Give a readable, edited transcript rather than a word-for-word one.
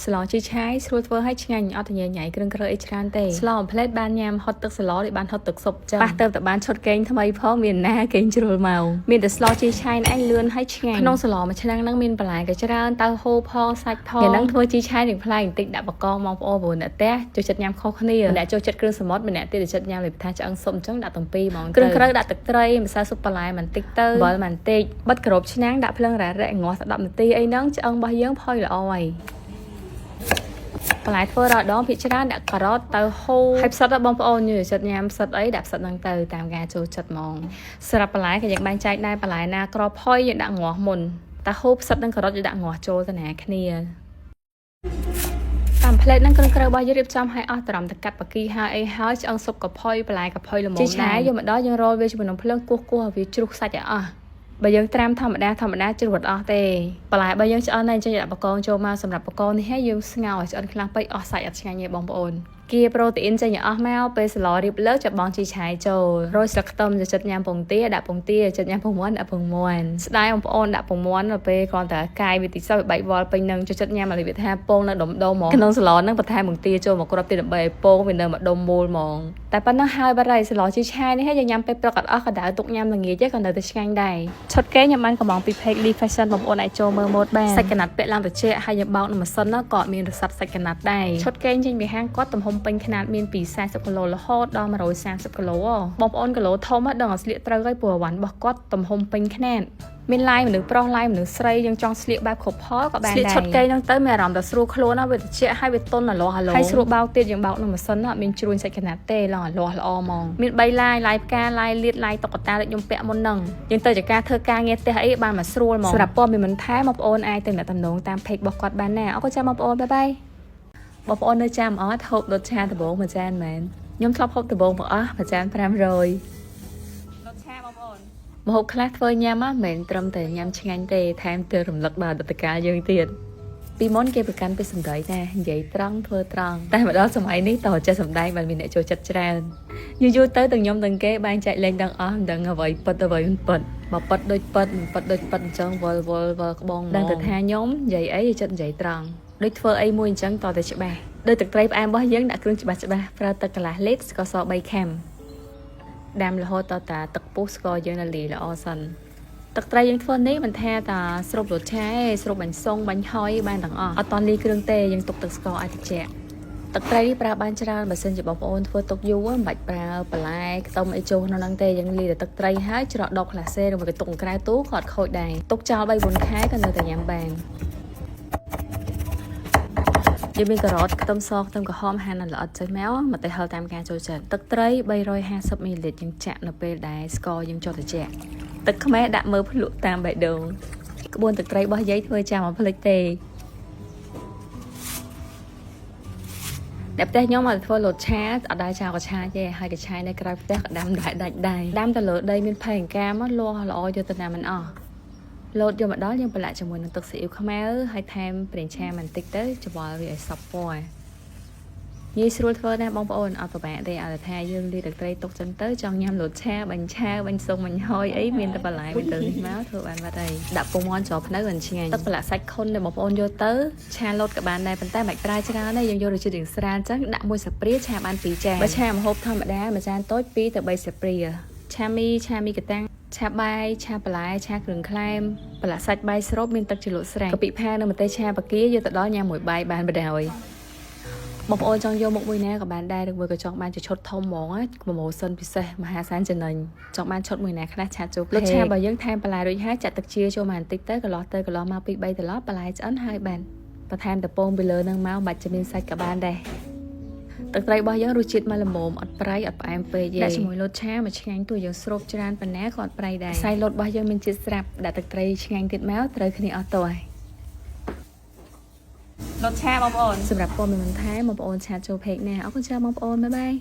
ស្លជីឆាយស្រួលធ្វើឲ្យឆ្ងាញ់អត់ញ៉ៃញ៉ៃគ្រឿងក្រៅអីច្រើនទេស្លអំផ្លេតបានញ៉ាំហត់ទឹកស្លឬបានហត់ទឹកស៊ុបចឹងប៉ះទៅតែបានឈុតគេងថ្មីផងមានណាគេងជ្រុលមកមានតែស្លជីឆាយឯងលឿនហើយឆ្ងាញ់ក្នុងស្លមួយឆ្នាំងហ្នឹងមានបន្លែក៏ច្រើនតៅហ៊ូផងសាច់ផងថ្ងៃហ្នឹងធ្វើជីឆាយនឹងផ្លែបន្តិចដាក់បកងបងប្អូនព្រោះអ្នកផ្ទះចូលចិត្តញ៉ាំខុសគ្នាម្នាក់ចូលចិត្តគ្រឿងសមុទ្រម្នាក់ទៀតចូលចិត្តញ៉ាំលេបថាឆ្អឹងស៊ុបអញ្ចឹងដាក់ទាំងពីរហ្មងគ្រឿងក្រៅដាក់ទឹកត្រីម្សៅស៊ុបបន្លែបន្តិចទៅអំបិលបន្តិចបិទក្របឆ្នាំងដាក់ភ្លើងរ៉ារ៉ងាស់ទៅ10នាទីអីហ្នឹងឆ្អឹងរបស់យើងផុយល្អហើយ បន្លែធ្វើរាល់ដងភាគច្រើនដាក់ការ៉ុតទៅហូហើយផ្សិតដល់បងប្អូនយល់ចិត្តញ៉ាំផ្សិតអីដាក់ផ្សិតហ្នឹងទៅតាមការចូលចិត្តហ្មងសម្រាប់បន្លែក៏យើងបែងចែកដែរបន្លែណាក្របផុយយើងដាក់ងាស់មុនតែហូបផ្សិតនិងការ៉ុតយើងដាក់ងាស់ចូលទៅណាគ្នាតាមផ្លេតហ្នឹងគ្រឿងក្រៅរបស់យើងរៀបចំឲ្យអស់ត្រឹមតែកាត់បាគីហើយអីហើយឆ្អឹងស៊ុបកផុយបន្លែកផុយល្មមដែរឆាយយកមកដល់យើងរោលវាជាមួយនឹងភ្លើងគោះគោះឲ្យវាជ្រុះសាច់ឲ្យអស់បើយើងត្រាំធម្មតាធម្មតាជ្រុះអត់អស់ទេបន្លែបើយើងឆ្អិនហើយអញ្ចឹងដាក់បកងចូលមកសម្រាប់បកងនេះហើយយើងស្ងោរឲ្យឆ្អិនខ្លាំងពេកអស់សាច់អត់ឆ្ងាញ់ទេបងប្អូនគៀប្រូតេអ៊ីនចេញឲ្យអស់មកពេលស្លរៀបលើកចាប់បងជីឆាយចូលរយស្លឹកខ្ទឹមចូលចិត្តញ៉ាំពងទាដាក់ពងទាចិត្តញ៉ាំពងមាន់ដាក់ពងមាន់ស្ដាយបងប្អូនដាក់ពងមាន់ដល់ពេលគ្រាន់តែកាយវាតិចសោះវាបែកវល់ពេញនឹងចូលចិត្តញ៉ាំឲ្យវាថាពងនៅដុំដុំហ្មងក្នុងស្លហ្នឹងបន្ថែមពងទាចូលមកគ្រាប់ទៀតដើម្បីឲ្យពងវានៅមួយដុំមូលហ្មងតែប៉ុណ្ណឹងហើយបាត់ហើយស្លជីឆាយនេះហើយយើងញ៉ាំពេលព្រឹកអត់អស់ក៏ដៅទុកញ៉ាំល្ងាចទេក៏នៅតែឆ្ងាញ់ដែរឈុតគេខ្ញុំបានកំងពី page Lee Fashion បងប្អូនអាចចូលមើលម៉ូដបានសាច់កណាត់ពាក់ឡើងត្រជាក់ហើយយើងបោកនឹងម៉ាស៊ីនណាក៏អត់មានរសាត់សាច់កណាត់ដែរឈុតគេចេញពីហាងគាត់ទំហំពេញខ្នាតមានពី40គីឡូរហូតដល់130គីឡូបងប្អូនគីឡូធំដឹងឲ្យស្លៀកត្រូវហើយព្រោះអវ៉ាន់របស់គាត់ទំហំពេញខ្នាតមានឡាយមនុស្សប្រុសឡាយមនុស្សស្រីយើងចង់ស្លៀកបែបគ្រប់ផលក៏បានដែរស្លៀកឈុតគេហ្នឹងទៅមានអារម្មណ៍ថាស្រួលខ្លួនណាវាត្រជាក់ហើយវាទន់អាលាស់អាឡូហើយស្រួលបោកទៀតយើងបោកនឹងម៉ាស៊ីនណាអត់មានជ្រួញសាច់កណាត់ទេឡើងអាលាស់ល្អហ្មងមាន3ឡាយឡាយផ្កាឡាយលាតឡាយតុក្កតាដូចខ្ញុំពាក់មុនហ្នឹងយើងទៅជាការធ្វើការងារផ្ទះអីបានមកស្រួលហ្មងសម្រាប់ព័ត៌មានបន្ថែមបងប្អូនអាចទៅអ្នកតំណងតាម page របស់គាត់បានណាអរគុណចាបងប្អូន bye bye បងប្អូននៅចាំអត់ហូបដុតឆាដំបងមួយចានមែនខ្ញុំធ្លាប់ហូបដំបងមកអស់មួយចាន500 លត់ឆាបងប្អូន ម្ហូបខ្លះធ្វើញ៉ាំមិនមែនត្រឹមតែញ៉ាំឆ្ងាញ់ទេថែមទៅរំលឹកដល់អតីតកាលយើងទៀតពីមុនគេប្រកាន់ពីសម្ដីណានិយាយត្រង់ធ្វើត្រង់តែមកដល់សម័យនេះតើចេះសម្ដែងបានមានអ្នកចូលចិត្តច្រើនយូរយូរទៅទាំងខ្ញុំទាំងគេបែងចែកលេងទាំងអស់មិនដឹងអ្វីពិតអ្វីមិនពិតបើពិតដូចពិតមិនពិតដូចពិតអញ្ចឹងវល់វល់វល់ក្បងមកដឹងតែថាខ្ញុំនិយាយអីចិត្តនិយាយត្រង់ដូចធ្វើអីមួយអញ្ចឹងតតែច្បាស់ដូចទឹកត្រីផ្អែមរបស់យើងដាក់គ្រឿងច្បាស់ច្បាស់ប្រើទឹកកន្លះលីត្រស្ករស3ខាំដាំរហូតតតាទឹកពុះស្ករយើងនៅលាយល្អសិនទឹកត្រីយើងធ្វើនេះមិនថាតាស្រូបលតឆាទេស្រូបបាញ់សុងបាញ់ហុយបានទាំងអស់អត់តន់លាយគ្រឿងទេយើងទុកទឹកស្ករឲ្យត្រជាក់ទឹកត្រីនេះប្រើបានច្រើនបើសិនជាបងប្អូនធ្វើទុកយូរមិនបាច់ប្រើបន្លែខ្ទឹមអីចូលក្នុងហ្នឹងទេយើងលាយតែទឹកត្រីហើយច្រកដបក្លាសេឬមកក៏ទុកក្រៅទូក៏អត់ខូចដែរទុកចោល3 4ខែក៏នៅតែញ៉ាំបានយើងមានការ៉ុតខ្ទឹមសខ្ទឹមក្រហមហាន់ឲ្យល្អិតចេញមកម្ទេសហឹរតាមការចូលចិត្តទឹកត្រី350មីលីលីត្រយើងចាក់នៅពេលដែលស្ករយើងចុះត្រជាក់ទឹកខ្មេះដាក់មើលភ្លក់តាមបេះដូងក្បួនទឹកត្រីរបស់យាយធ្វើចាំមកភ្លេចទេអ្នកផ្ទះខ្ញុំអត់ធ្វើលតឆាអត់ដែរចោលកឆាទេហើយកឆាយនៅក្រៅផ្ទះក៏ដាំដែរដាច់ដែរដាំទៅលើដីមានផែអង្ការមកលាស់ល្អយកទៅណាមិនអស់លោតយកមកដល់យើងប្រឡាក់ជាមួយនឹងទឹកស៊ីអ៊ីវខ្មៅហើយថែមប្រេងឆាបន្តិចទៅច្បល់វាឲ្យសព្វពណ៌ងាយស្រួលធ្វើណាស់បងប្អូនអត់ពិបាកទេឲ្យតែថាយើងលាយទឹកត្រីទុកចឹងទៅចង់ញ៉ាំលតឆាបាញ់ឆាបាញ់សុងបាញ់ហយអីមានតែបន្លែមានទៅនេះមកធ្វើបានបាត់ហើយដាក់ពងមាន់ច្រភ្នៅមិនឆ្ងាញ់ទឹកប្រឡាក់សាច់ខុនដែលបងប្អូនយកទៅឆាលតក៏បានដែរប៉ុន្តែមិនបាច់ប្រើច្រើនទេយើងយករសជាតិរៀងស្រាលចឹងដាក់មួយស្លាបព្រាឆាបាន2ចានបើឆាម្ហូបធម្មតាមួយចានតូច2ទៅ3ស្លាបព្រាឆាមីឆាមីកតាំងឆាបាយឆាបន្លែឆាគ្រឿងក្លែមប្រឡាក់សាច់បាយស្រូបមានទឹកជ្រលក់ស្រេចកាពិផានៅម្ទេសឆាបាគាយកទៅដល់ញ៉ាំមួយបាយបានបណ្ដោយបងប្អូនចង់យកមុខមួយណាក៏បានដែរឬមួយក៏ចង់បានជាឈុតធំហ្មងណាpromotion ពិសេសមហាសានចំណេញចង់បានឈុតមួយណាខ្លះchat ចូលលុតឆាបើយើងថែមបន្លែរួចហើយចាក់ទឹកជាចូលមកបន្តិចទៅកន្លោះទៅកន្លោះមក2 3ត្រឡប់បន្លែឆ្អិនហើយបានបន្ថែមតពងពីលើនឹងមកបាច់จะមានសាច់ក៏បានដែរទឹកត្រីរបស់យើងរសជាតិមកល្មមអត់ប្រៃអត់ផ្អែមពេកទេដាក់ជាមួយលតឆាមកឆ្ងាញ់ទោះយើងស្រូបច្រើនប៉ុណ្ណាក៏អត់ប្រៃដែរខ្សែលតរបស់យើងមានជាតិស្រាប់ដាក់ទឹកត្រីឆ្ងាញ់ទៀតមកត្រូវគ្នាអស់តោះហើយ លត់ឆាបងប្អូន សម្រាប់ព័ត៌មានបន្ថែមបងប្អូន chat ចូល page ណាអរគុណច្រើនបងប្អូន bye bye.